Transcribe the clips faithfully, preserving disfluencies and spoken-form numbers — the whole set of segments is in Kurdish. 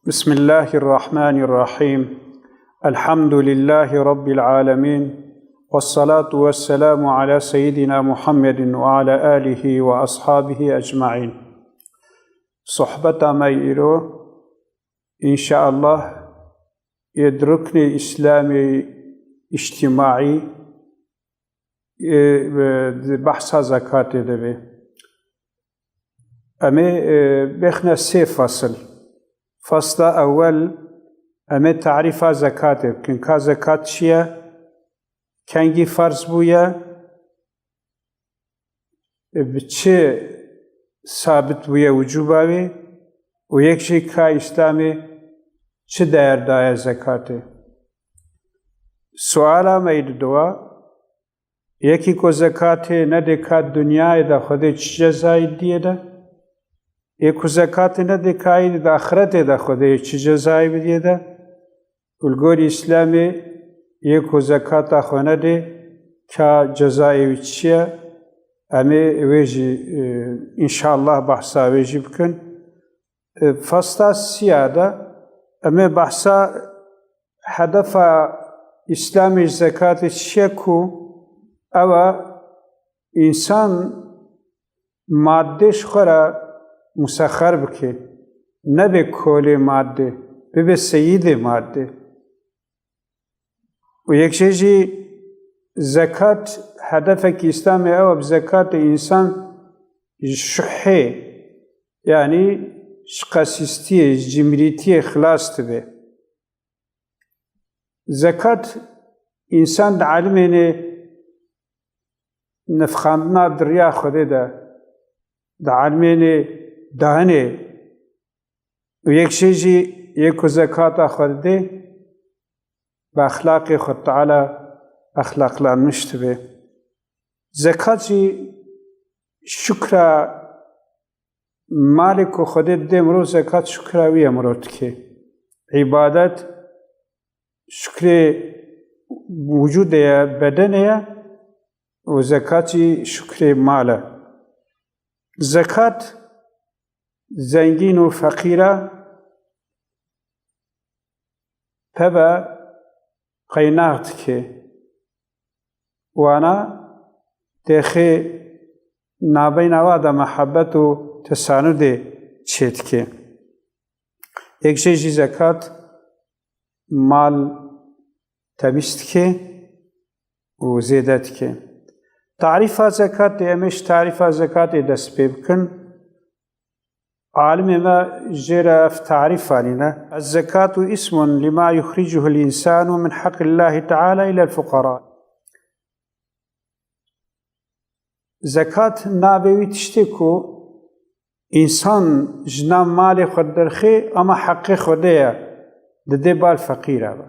بسم الله الرحمن الرحيم. الحمد لله رب العالمين. والصلاة والسلام على سيدنا محمد وعلى آله وأصحابه أجمعين. Sohbeta me îro, înşaallah, yê di ruknê Îslamê îctimaî, e, e, di behsa zekatê de be. Em ê, e, bêxine sê fesil. Fesla ewel, em ê tarîfa zekatê bikin. Ka zekat çi ye? Kengî ferz bûye? E, bi çi sabit bûye wicûba wê? Û yek jî ka Îslamê çi değer daye zekatê? Suala me yê diduwa, yekî ku zekatê nedê ka dinyayê de Xwedê çi cezayê didiyê de? Yê ku zekatê nedê ka yê di axretê de Xwedê çi cezayê bidiyê de? Û li gorî Îslamê yê ku zekata xwe nedê ka cezayê wî çi ye? Em ê wê jî, e, înşallah behsa wê jî bikin. E, fesla siya de em ê behsa hedefa Îslamê ji zekatê çi ye ku ew e însan maddê ji xwe re musexer bike, nebe kolê maddê, bibe seyîdê maddê. Û yek jê jî zekat, hedefekî Îslamê ew e, bi zekatê însan ji şuhê, yanî ji qesîstiyê, ji cimrîtiyê xilas dibe. Zekat însan di elimênê nifxandina di riya Xwedê de, di elimênê danê û yek jê jî yê ku zekata xwe didê, bi exlaqê Xwe Teala exlaqlanmiş dibe. Zekat jî şukra malê ku Xwedê didê mirov, zekat şukra wî ye mirov dike. Îbadet şukrê wicûdê ye, bedenê ye û zekat jî şukrê mal e. Zekat zengîn û feqîra peve qeynax dike. Wana dêxê nabeyna wa de mehebet û tesanudê çêdike. Yek jê jî zekat mal temîz dike û zêde dike. Tarîfa zekatê, em ê ji tarîfa zekatê dest pê bikin. Alimê me jê re ev tarîf anîne: "Ez-zekatu ismun lima yuxricuhul insanu min haqqillahî teala ilel fuqara." Zekat navê wî tiştê ku însan ji nav malê xwe derxê, ama heqê Xwedê ye, didê bal feqîra ve.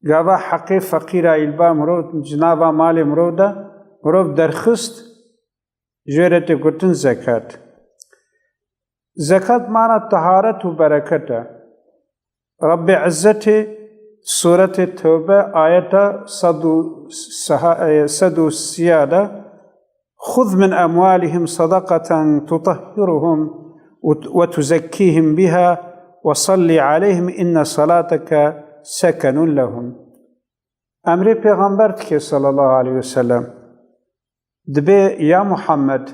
Gava heqê feqîra îlba mirov ji nava malê mirov de, mirov derxist, jê re tê gotin zekat. Zekat mana teharet û bereket e. Rabbê Izzetê Sûretê Tewbe ayeta sed û seha-, e, sed û sîya de: "Xuz min emwalihim sadaqatan tutahhiruhum ve tuzekkihim biha ve salli aleyhim inne salateke sekenun lehum." Emrê Pêxember dike sallallahu aleyhi ve sellem. Dibê, ya Muhammed,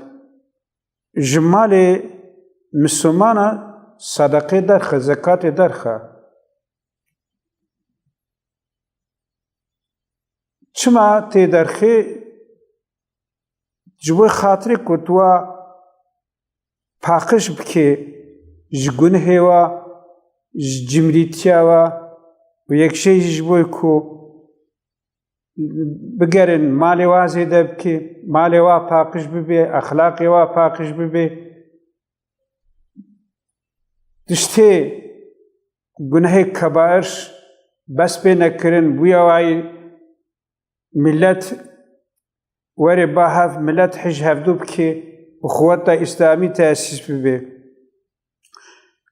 ji malê Mislimana sedeqê derxe, zekatê derxe. Çima tê derxê? Ji bo xatirê ku tu wa paqij bike ji gunehê wa, ji cimrîtiya wa û yek jê jî ji bo ku bigerin malê wa zêde bike, malê wa paqij bibe, exlaqê wa paqij bibe. Tiştê gunehê kebair bes pê nekirin, bûye wayî millet were ba hev, millet hij hevdû bike û xuweta Îslamî tesîs bibe.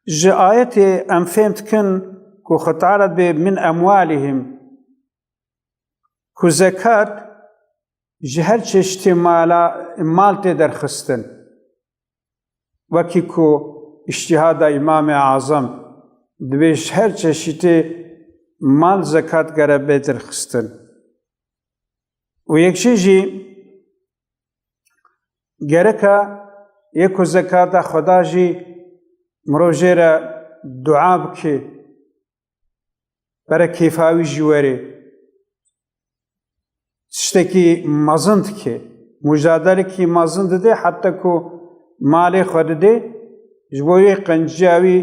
Ji ayetê em fêm dikin ku Xwe Teala dibê min emwalihim, ku zekat ji her çeşitê mala, mal tê derxistin. Wekî ku îştîhada Îmamê Azam, dibê ji her çeşîtê mal zekat gere bê derxistin. Û yek jî jî gereka yê ku zekata xwe da jî mirov jê re dua bike, bere kêfa wî jî werê. Tiştekî mezin dike. Mujadalekî mezin dide, heta ku malê xwe dide, ji bo wê qenciya wî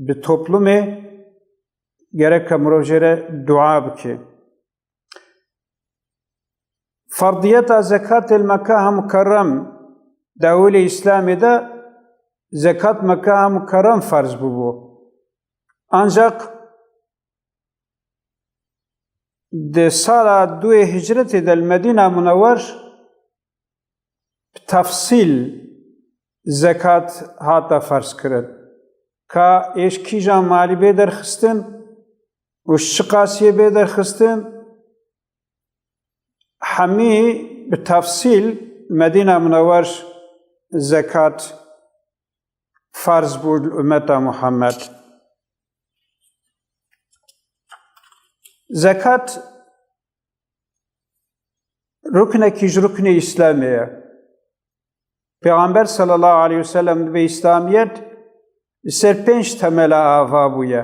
bi toplumê gereke mirov jê re dua bike. Ferdiyeta zekatê li Mekka Mukerrem, dewilê Îslamê de zekat Mekka Mukerrem ferz bûbû. Ancaq di sala duyê hicretê de li Medîna Munewwer bi tefsîl zekat hate ferzkirin. Ka ê ji kîjan malî bê derxistin û ji çi qasiyê bê derxistin, hemî bi tefsîl Medîna Munewwer zekat ferz bû li ummeta Muhammed. Zekat ruknekî ji ruknê Îslamê ye. Pêxember sallallahu aleyhi ve sellem dibê Îslamiyet li ser pênc temela ava bûye.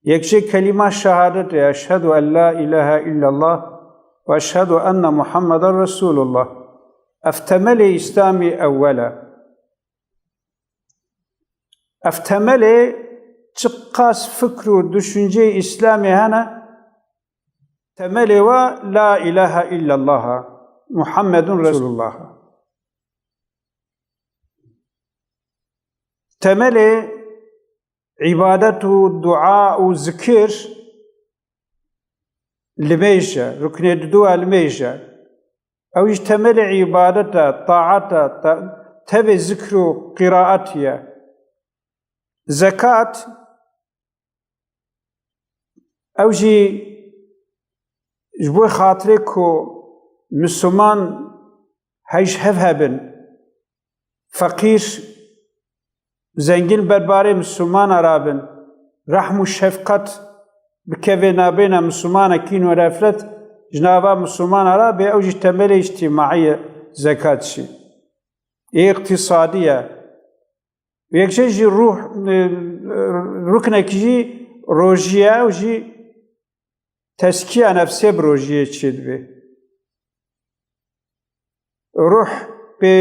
Yek jê kelîma şehadet e, eşhedû en la ilahe illallah ve eşhedû enne Muhammeden Resulullah. Ev temelê Îslamê ewwel e. Ev temelê çiqas fikr û düşünceyê Îslamê hene, temelê wa la ilahe illallah, Muhammedun Resulullah. Temelê îbadet û dua û zikir limêj e, ruknê didu e limêj e. Ew jî temelê îbadet e, taet e, te-, tevê zikr û qîraet ye. Zekat, ew jî ji bo xatirê ku Misliman hej hev hebin, feqîr, zengîn berbarê Mislimana rabin, rehm û şefqet bikeve nabêna Mislimana, kîn û nefret ji nava Mislimana rabe, ew jî temelê îctîmaî ye, zekat jî. Ê îqtîsadî ye. Yek jê jî ruh, e, ruknek jî rojî ye, ew jî tezkiya nefsê bi rojiyê çêdibe. Ruh pê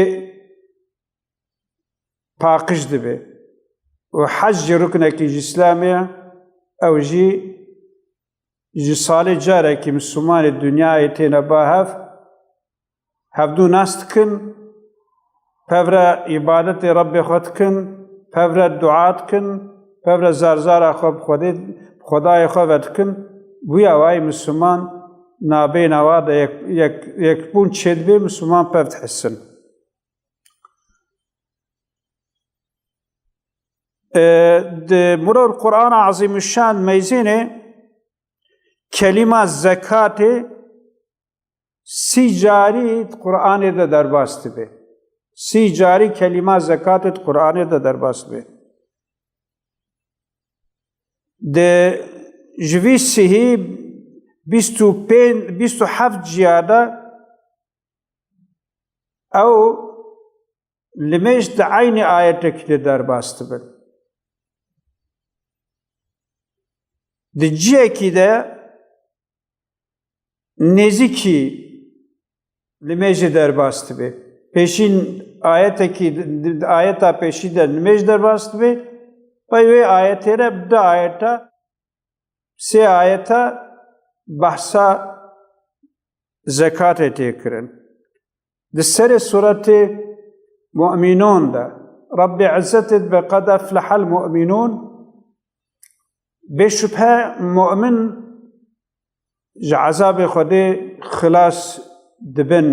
paqij dibe. Û hec jî ruknekî ji Îslamê ye, ew jî ji salê carekî Mislimanê dinyayê têne ba hev, hevdû nas dikin, pevre îbadetê Rebbê xwe dikin, pevre dua dikin, pevre zarzara xwe bi Xwedê, bi Xwedayê xwe ve dikin. Wî awayî Misliman nabêna wa de yek, yek, yekbûn çêdibe, Misliman pev dihesin. E, di mirov Qur'ana Ezîmuşşan meyzênê kelîma zekatê sî carî di Qur'anê de derbas dibe. Sî carî kelîma zekatê di Qur'anê de derbas dibe. Di ji vî sihî bîst û pênc, bîst û heft ciya de ew limêj di eynî ayetekî de derbas dibin. Di ciyekî de nêzîkî limêjê derbas dibe. Pêşîn ayetekî, di ayeta pêşî de limêj derbas dibe. Pey wê ayetê re bi du ayeta, sê ayeta behsa zekatê tê kirin. Di serê suretê Mu'minûn de, Rebbê Izzetê dibe, "Qed eflehel mu'minûn", bêşubhe mu'min ji ezabê Xwedê xilas dibin.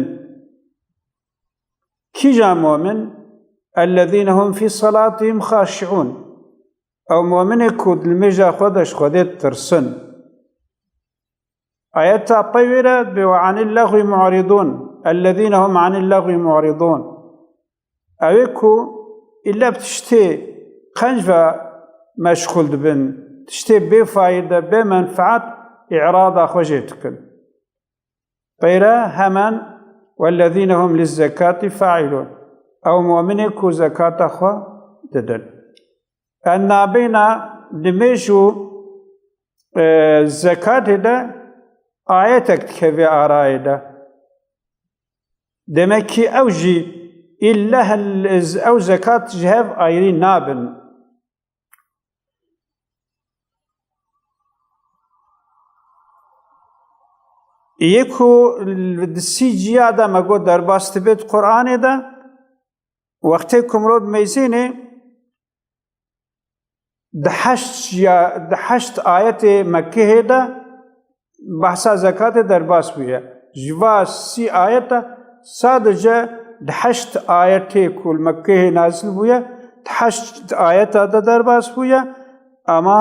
Kîjan mu'min? "Ellezîne hum fî salatihim xaşi'ûn." Ew mu'minê ku di limêja xwe de ji Xwedê ditirsin. Ayeta pey wê re dibê, "Ve anil lexwî mu'ridûn, ellezîne hum anil lexwî mu'ridûn." Ew ê ku îlle bi tiştê qenc ve meşxûl dibin, tiştê bê fayde, bê menfaat îrada xwe jê dikin. Qeyre hemen, "Wellezîne hum lizzekatî faîlûn." Ew muminê ku zekata xwe didin. Em nabêna limêj û, e, zekatê de ayetek dikeve arayê de. Demek ki ew jî îlle hel-, ew zekat ji hev ayrî nabin. Yê ku di sî ciya de me got derbas dibe di Qur'anê de, wextê ku mirov dimeyzînê, di heşt ya, di heşt ayetê Mekkehê de behsa zekatê derbas bûye. Ji va sî ayet de sadece di heşt ayetê ku li Mekkehê nazil bûye, di heşt ayeta de derbas bûye. Ama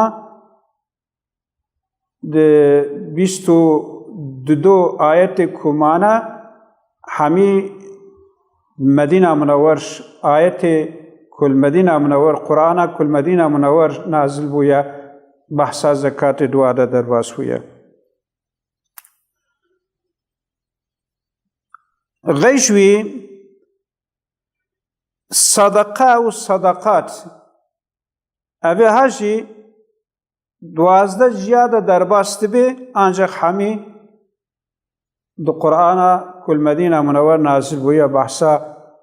di bîst û du ayetê ku mane, hemî Medîna Munewwer, ayetê ku li Medîna Munewwer, Qur'ana ku li Medîna Munewwer nazil bûye, behsa zekatê di wa de derbas bûye. Xêj wî sedeqe û sedeqat. Evê ha jî duwazdeh ciya de derbas dibe, ancak hemî di Qur'ana ku li Medîna Munewwer nazil bûye, behsa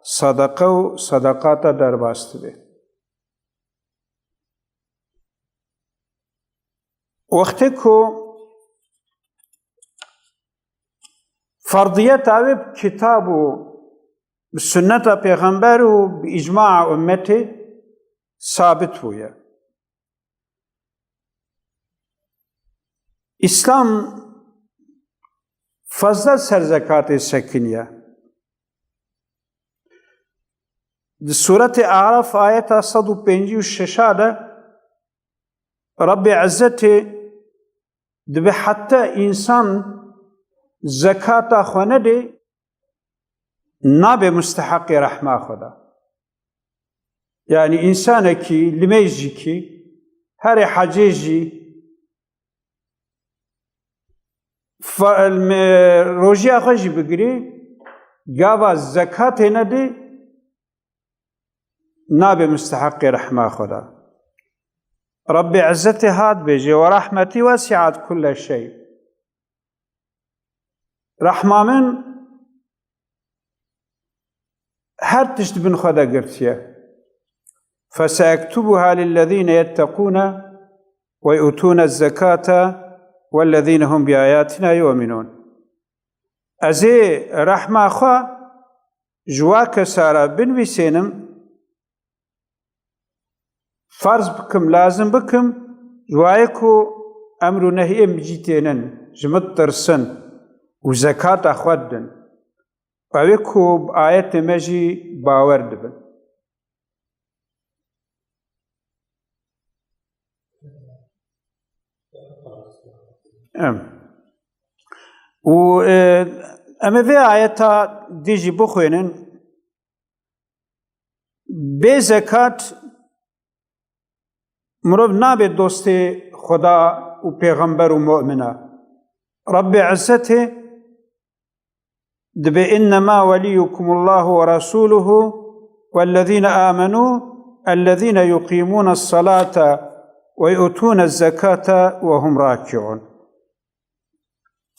sedeqe û sedeqata derbas dibe. Wextê ku ferdiyeta wê bi kitab û bi sunneta pêxember û bi îcmaa ummetê sabit bûye. Îslam fazla ser zekatê sekiniye. Di Sûretê Araf ayeta sed û pêncî û şeş de Rebbê Ezzetê dibe heta însan zekata xwe nede, nabe musteheqê rehma Xweda. Yanî însanekî, limêjikî, herê hecê jî, fa-, me-, rojiya xwe jî bigirî, gava zekatê nedî, nabe musteheqê rehma Xweda. Rebbê Ezzetê hat bêje, "Ve rahmetî wesi'at kulle şey." Rehma min her tişt bin xwe de girtiye. "Feseektubuha lillezîne yettekûne ve yu'tûne zekate vellezîne hum bi ayatina yu'minûn." Ez ê rehma xwe ji wa kesa re binivîsênim, ferz bikim, lazim bikim, ji wayê ku emr û nehyê min jî tênin, ji min tirsin û zekata xwe didin. Ew ê ku bi ayetê me jî bawer dibin. Em. Û, e, em ê vê ayeta dî jî bixwînin. Bê zekat mirov nabe dostê Xweda û pêxember û mu'mina. Rebbê Ezzetê dibe, "Innema weliyukumullahu ve rasuluhu vellezîne amenu ellezîne yuqîmûne salate ve yu'tûne zekate ve hum raki'ûn."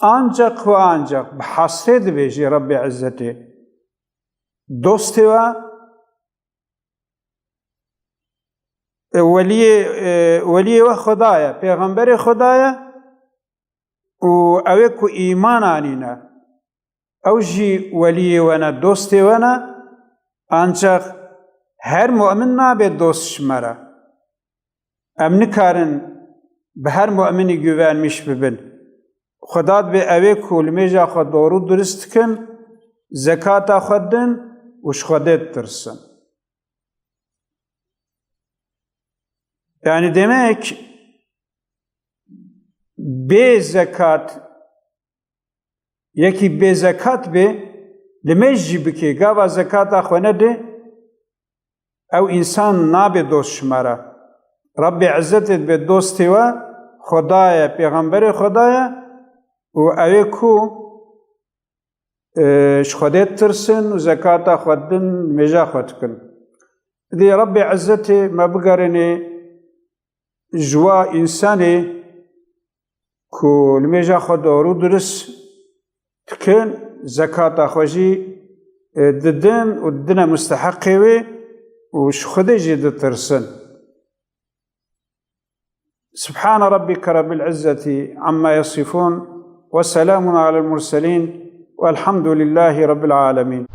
Ancak ve ancak bi hesrê dibêje Rebbê Ezzetê, dostê we, e, weliyê, e, weliyê we Xweda ye, pêxemberê Xweda ye û ew ê ku îman anîne, ew jî weliyê we ne, dostê we ne, ancak her mu'min nabe dost ji me re. Em nikarin bi her mu'minî güvenmiş bibin. Xweda dibê ew ê ku limêja xwe doğru durist dikin, zekata xwe didin û ji Xwedê ditirsin. Yani demek bê zekat, yekî bê zekat bê, limêj jî bike, gava zekata xwe nede, Ew însan nabe dost ji me re. Rebbê Izzetê dibe dostê we, Xweda ye, pêxemberê Xweda ye û ew ê ku, e, ji Xwedê ditirsin û zekata xwe didin, nimêja xwe dikin. Dê Rebbê Izzetê me bigerîne ji wa însanê ku nimêja xwe doğru durist dikin, zekata xwe jî, e, didin û didine musteheqê wê û ji Xwedê jî ditirsin. سبحان ربك رب العزة عما يصفون وسلام على المرسلين والحمد لله رب العالمين.